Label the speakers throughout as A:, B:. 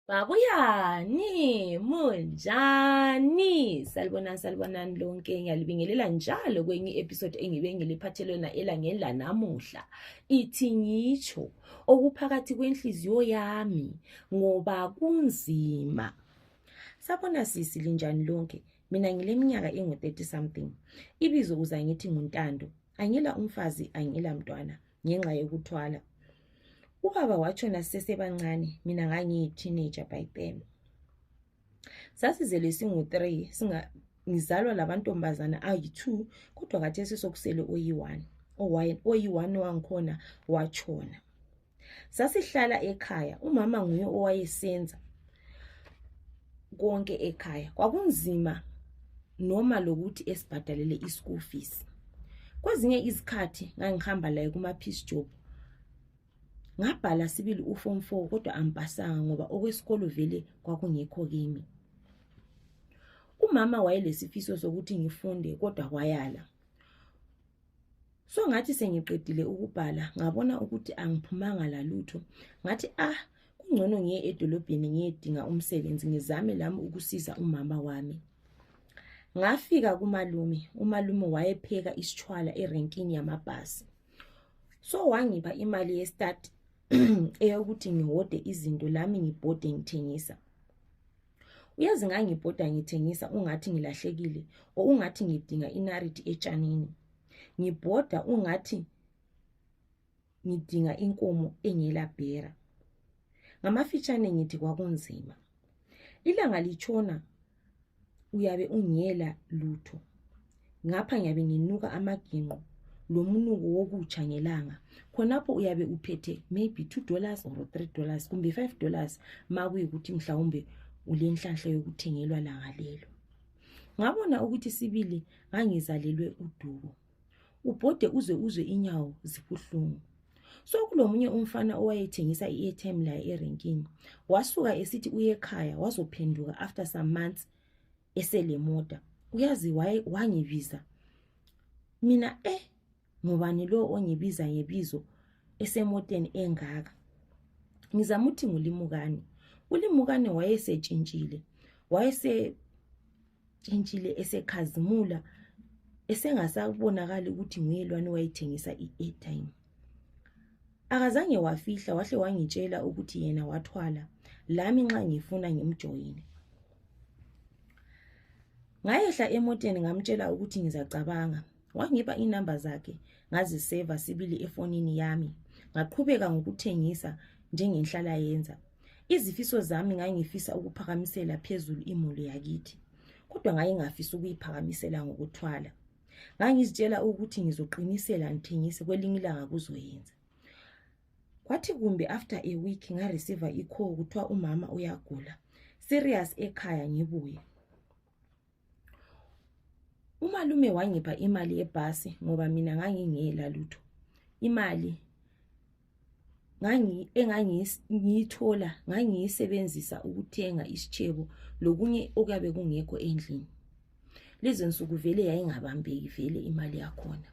A: Babuyani, munjani? Salibonani lonke. Ngiyalibingelela njalo kwenye episode engibe ngiliphathelena elangeni lanamuhla. Ithi ngitsho okuphakathi kwenhliziyo yami ngoba kunzima. Sabona sisi linjani lonke? Mina ngileminyaka engu-30 something. Ibizo uza ngithi nguNtando. Angila umfazi, angila mntwana ngenxa yokuthwala. Ubaba watshona sisesebancane, mina ngangiyi-teenager by then. Sasizele singu-3, ngizalwa labantombazana ayi-2, kodwa khathesi sokusele oyi-1. Oyi-1 wangikhona watshona. Sasihlala ekhaya, umama nguye owayesenza konke ekhaya. Kwakunzima noma lokuthi esibhadalele i-school fees. Kwezinye izikhathi ngangihamba laye kuma-peace job. Ngabhala sibili uform 4 kodwa ampasanga ngoba okwesikolo vele kwakungekho kimi. Umama wayelesifiso sokuthi ngifunde kodwa wayala. So ngathi sengiqedile ukubhala ngabona ukuthi angiphumanga lalutho. Ngathi kungcono ngiye edolobheni ngiyedinga umsebenzi ngizame lami ukusiza umama wami. Ngafika kumalume, umalume wayepheka isitshwala erenkini yamabhasi. So wangipha imali ye-start eyokuthi ngihode izinto lami ngibhode ngithengisa. Uyazi ngangibhoda ngithengisa ungathi ngilahlekile o ungathi ngidinga inariti etshanini. Ngibhoda ungathi ngidinga inkomo engelabhera. Ngamafitshane ngithi kwakunzima. Ilanga litshona uyabe ungela lutho. Ngapha ngiyabe nginuka amaginqo lomunuko wokutsha ngelanga. Khonapho uyabe uphethe maybe $2 or $3 kumbe $5 makuyikuthi mhlawumbe ulenhlanhla yokuthengelwa langa lelo. Ngabona ukuthi sibili ngangizalelwe udubo. Ubhode uzwe inyawo zibuhlungu. So kulomunye umfana owayethengisa i-airtime la erenkini. Wasuka esithi uye ekhaya wazophenduka after some months esele moda. Uyazi wangibiza. Mina ngubani lo ongibiza ngebizo esemoteni engaka. Ngizamuthi nguLimukani. uLimukani wayesetshintshile. Esekhazimula esengasabonakali ukuthi nguyelwani wayethengisa i-airtime. Akazange wafihla wahle wangitshela ukuthi yena wathwala lami nxa ngifuna ngimjoyine. Ngayehla emoteni ngamtshela ukuthi ngizacabanga. Wangipha inamba zakhe ngaziseva sibili efonini yami. Ngaqhubeka ngokuthengisa njengenhlala yenza. Izifiso zami ngangifisa ukuphakamisela phezulu imuli yakithi. Kodwa ngayengafisa ukuyiphakamisela ngokuthwala. Ngangizitshela ukuthi ngizoqinisela ngithengise kwelinye ilanga kuzoyenza. Kwathi kumbe after a week ngareceive i-call kuthiwa umama uyagula. Serious ekhaya ngibuye. Umalume wangipha imali yebhasi ngoba mina ngangingela lutho. Imali ngiyithola ngangiyisebenzisa ukuthenga isitshebo lokunye okuyabe kungekho endlini. Lezi nsuku vele yayingabambeki vele imali yakhona.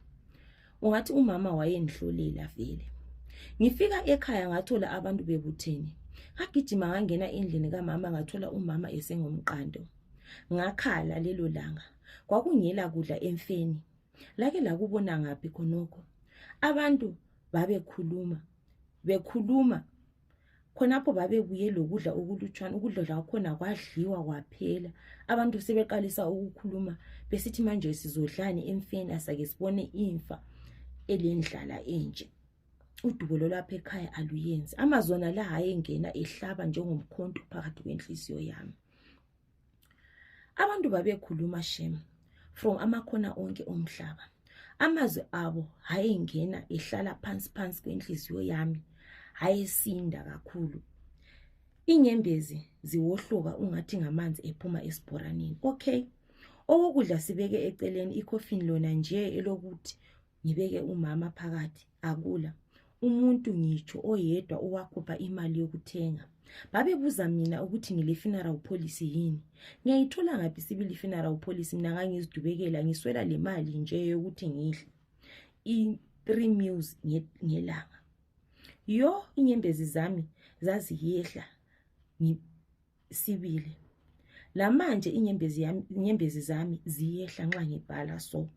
A: Ungathi umama wayendihlolela vele. Ngifika ekhaya ngathola abantu bebuthene. Ngagijima ngangena endlini kamama ngathola umama esengomqando. Ngakhala lelo langa. Kwakungela kudla emfeni. Lake lakubona ngaphi khonokho. Abantu bekhuluma. Khonapho babebuye lokudla okulutshwana. Ukudla kwakhona kwadliwa kwaphela. Abantu sebeqalisa ukukhuluma besithi manje sizodlani emfeni asake sibone imfa elendlala enje. Udubo lolapha ekhaya aluyenzi. Amazona la ayengena ehlaba njengomkhonto phakathi kwenhliziyo yami. Abantu babekhuluma shem from amakhona onke omhlaba. Amazwi abo ayengena ehlala phansi kwenhliziyo yami. Ayesinda kakhulu. Inyembezi ziwohloka ungathi ngamanzi ephuma esibhoraneni. Okay. Okudla sibeke eceleni icoffin lona nje elokuthi ngibeke umama phakathi akula. Umuntu ngitsho oyedwa owakhupha imali yokuthenga. Babebuza mina ukuthi ngile funeral policy yini. Ngiyayithola ngaphi sibili funeral policy mina ngangizidubekela ngiswela le mali nje yokuthi ngidle i-3 meals ngelanga. Inyembezi zami zaziyehla sibili. Lamanje inyembezi zami ziyehla nxa ngibhala so.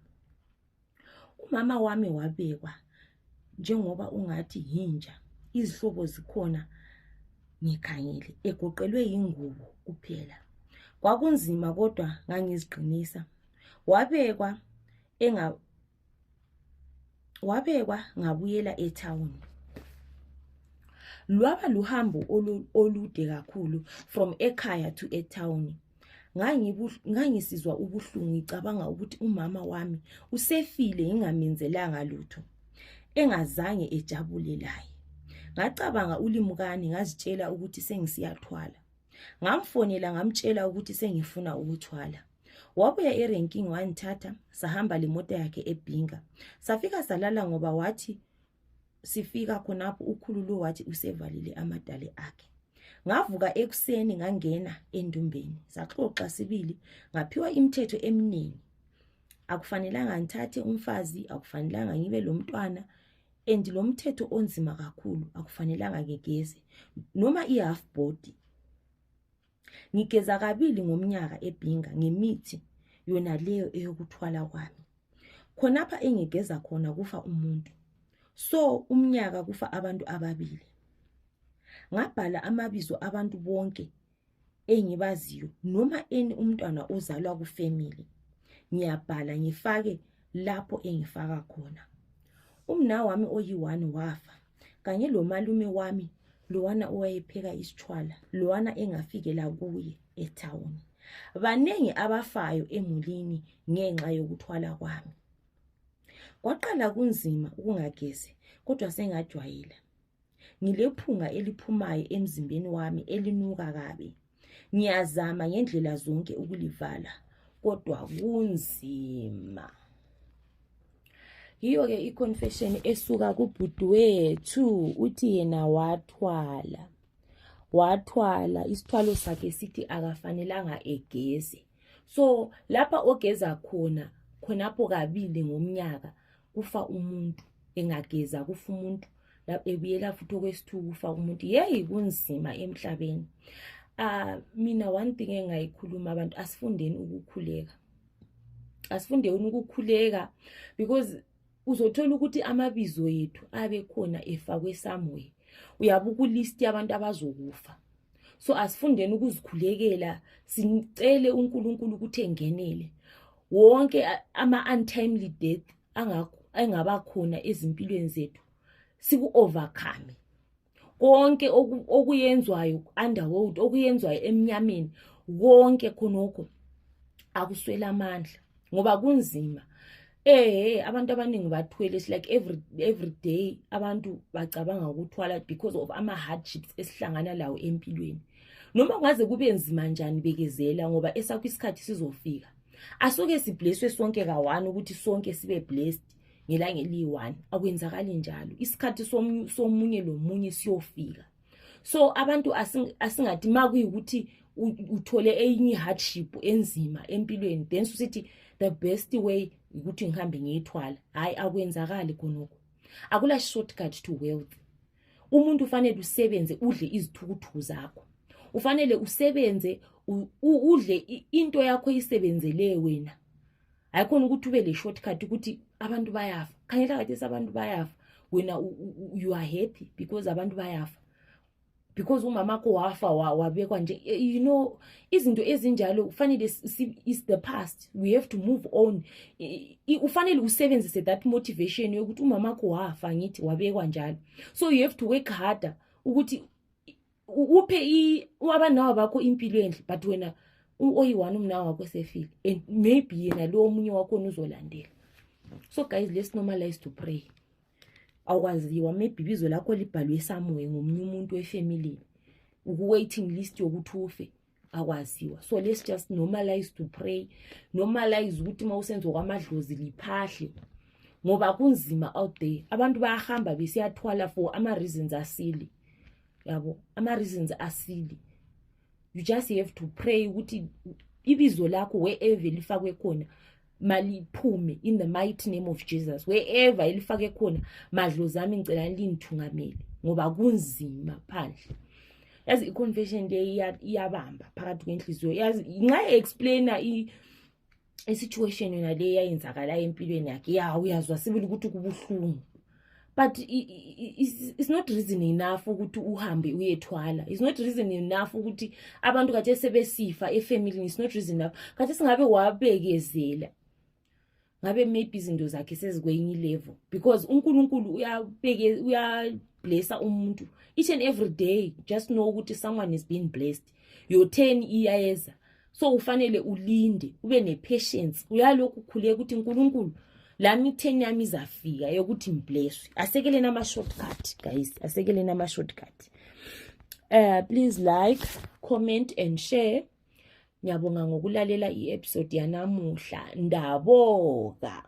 A: Umama wami wabekwa njengoba ungathi yinja, izihlobo zikhona ngikhangele, egoqelwe ingubo kuphela. Kwakunzima kodwa ngangiziqinisa. Wabekwa ngabuyela etown. Lwaba luhambo olude kakhulu from ekhaya to etown. Ngangisizwa ubuhlungu ngicabanga ukuthi umama wami usefile ngingamenzelanga lutho, engazange ejabule laye. Ngacabanga ulimukani, ngazitshela ukuthi sengisiyathwala. Ngamfonela ngamtshela ukuthi sengifuna ukuthwala. Wabuya erenking wangithatha, sahamba lemota yakhe eBhinga. Safika salala ngoba wathi sifika khonapho ukhululo wathi usevalile amadale akhe. Ngavuka ekuseni ngangena endumbeni. Saxoxa sibili, ngaphiwa imithetho eminingi. Akufanelanga ngithathe umfazi, akufanelanga ngibe lo mntwana, and lo mthetho onzima kakhulu, akufanelanga ngigeze noma ihalf body. Ngigeza kabili ngomnyaka eBhinga ngemithi yona leyo eyokuthwala kwami. Khonapha engigeza khona kufa umuntu. So umnyaka kufa abantu ababili. Ngabhala amabizo abantu bonke engibaziyo noma umntwana ozalwa kufamily. Ngiyabhala ngifake lapho engifaka khona. Umna wami oyi-1 wafa, kanye lo malume wami lowana owayepheka isitshwala, lowana engafikela kuye etown. Banengi abafayo emulini ngenxa yokuthwala kwami. Kwaqala kunzima ukungagezi, kodwa sengajwayela. Ngilephunga eliphumayo emzimbeni wami elinuka kabi. Ngiyazama ngendlela zonke ukulivala, kodwa kunzima. Yiyo ke iconfession esuka kubhuti wethu, uthi yena wathwala isithwalo sakhe sithi akafanelanga egeze. So lapha ogeza khonapho kabili ngomnyaka kufa umuntu, engageza kufa umuntu, lapho ebuyela futhi okwesithuku kufa umuntu. Yeyi kunzima emhlabeni. Mina one thing engayikhuluma abantu, asifundeni ukukhuleka. Asifundeni ukukhuleka, because uzothola ukuthi amabizo ethu abe khona efakwe somewhere. Uyabuka ulist yabantu abazokufa. So asifundeni ukuzikhulekela, sicele uNkulunkulu ukuthi engenele wonke ama-untimely death angaba khona ezimpilweni zethu, siku-overcome. Konke okuyenzwayo underworld, okuyenzwayo emnyameni, konke khonokho akuswela amandla ngoba kunzima. Abantu abaningi bathwele, like every day abantu bacabanga ukuthwala because of ama-hardships esihlangana lawo empilweni. Noma ngaze kube nzima njani bekezela, ngoba esakho isikhathi sizofika. Asoke siblesswe sonke ka-1 ukuthi sonke sibe blessed ngelanga eli-1. Akwenzakali njalo. Isikhathi somunye lomunye siyofika. So abantu asingathi makuyikuthi uthole enye hardship enzima empilweni, then sithi the best way ukuthi ngihambe ngiyithwala. Hayi, akwenzakali khonokho. Akula shortcut to wealth. Umuntu ufanele usebenze udle izithukuthu zakho. Ufanele usebenze udle into yakho isebenzele wena. Hayikhona ukuthi ube le shortcut ukuthi abantu bayafa. Khangela kathi abantu bayafa, wena you are happy because abantu bayafa. Because umama ko wafa wabekwa nje, you know, izinto ezinjalo ufanele is the past. We have to move on. Ufanele usebenzise that motivation yokuthi umama ko wafa ngithi wabekwa njalo. So you have to work harder ukuthi uphe abanawo bakho impilo enhle, but wena oyi-1 umnawo wakho sefile, and maybe yena lo omunye wakho uzolandela. So guys, let's normalize to pray. Awukwaziwa maybe ibizo lakho libhalwe somewhere ngomunye umuntu wefamily, uku-waiting list yokuthi ufe, akwaziwa. So let's just normalize to pray. Normalize ukuthi mawusenzo kwamadlozi liphahle, ngoba kunzima out there. Abantu bayahamba besiyathwala for ama-reasons asili. Yabo, ama-reasons asili. You just have to pray ukuthi ibizo lakho wherever lifakwe khona maliphume in the mighty name of Jesus. Wherever elifake khona, madlozi ami ngicela linithungamele ngoba kunzima phandle. yazi i-confession le iyabamba phakathi kwenhliziyo. Yazi nxa explaina i-situation yona le yayenzakala empilweni yakhe, ya uyazwa sibili ukuthi kubuhlungu, but it's not reason enough ukuthi uhambe uyethwala. It's not reason enough ukuthi abantu kade sebesifa efamily. It's not reason enough. Kade singabe wabekezela, ngabe maybe izinto zakhe sezikwenye level, because uNkulunkulu uyablessa umuntu each and every day. Just know ukuthi someone is being blessed. Your 10 iyeza, so ufanele ulinde, ube nepatience. Uyalokhu khuleka ukuthi uNkulunkulu lami 10 yami izafika yokuthi ngiblesswe. Asekele nama shortcut guys, asekele nama shortcut. Please like, comment and share. Ngiyabonga ngokulalela i-episode yanamuhla. Ndaboka.